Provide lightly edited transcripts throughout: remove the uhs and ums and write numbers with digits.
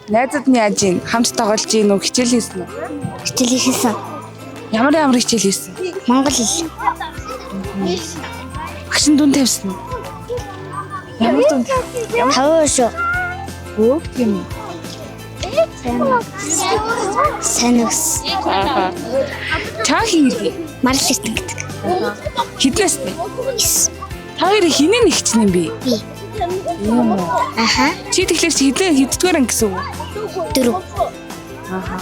Найзууд нь яаж ийн? Хамт тоглож ийн үү? Хичээл хийсэн үү? Хичээл хийсэн. Ямар ямар хичээл хийсэн? Монгол хэл. Багш нь дүн тавьсан уу? Ямар дүн тавьсан? 50 шүү. Өөх тийм үү? Сайн өгс. Аа. Чаа хин гэдэг. Марал эрдэнэ гэдэг. Хэднээс вэ? 9. Та хоёр хинээ нэгчин юм бэ? Би. Юм уу? Аха. Чи тэгэхээр чи хэдэн хэддүгээр анги гэсэн үг? 4. Аа.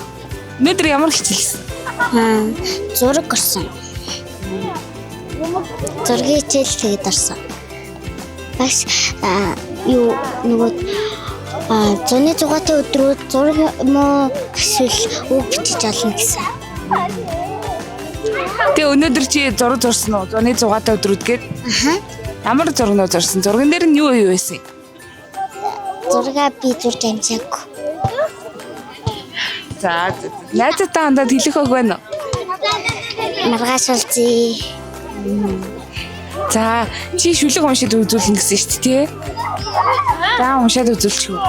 Өнөөдөр ямар хичээл хийсэн? Аа, зураг орсон. Зургийн хичээл тэгээд орсон. Багш аа, юу нөгөө аа, зуны зугаатай өдрүүд зураг юм уу эсвэл үг бичиж олно гэсэн. Тэгээ өнөөдөр чи зураг зурсан уу? Зуны зугаатай өдрүүд гээд Аха. ямар зургнууд зурсан? Зурган дээр нь юу юу байсан? Зургаа би зурж амжаагүй. За за, за. Найзуудтай хандаад хэлэх үг байна уу? Маргааш уулзъя. За чи шүлэг уншиж үзүүлнэ гэсэн шүү дээ, тий? За уншаад үзүүлчих үү.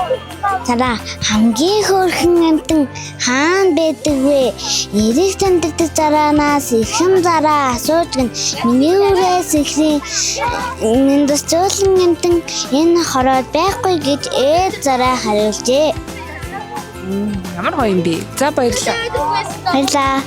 Зараа хамгийн хөөрхөн амьтан хаана байдаг вэ? Эрэг танддаг зараанаас ихэм зараа асууж гэн. Миний үрээс ихрийн мэндс зөөлөн амьтан энэ хороод байхгүй гэж ээд зараа хариулжээ. Ямар гоё юм бэ? За баярлалаа. Баярлалаа.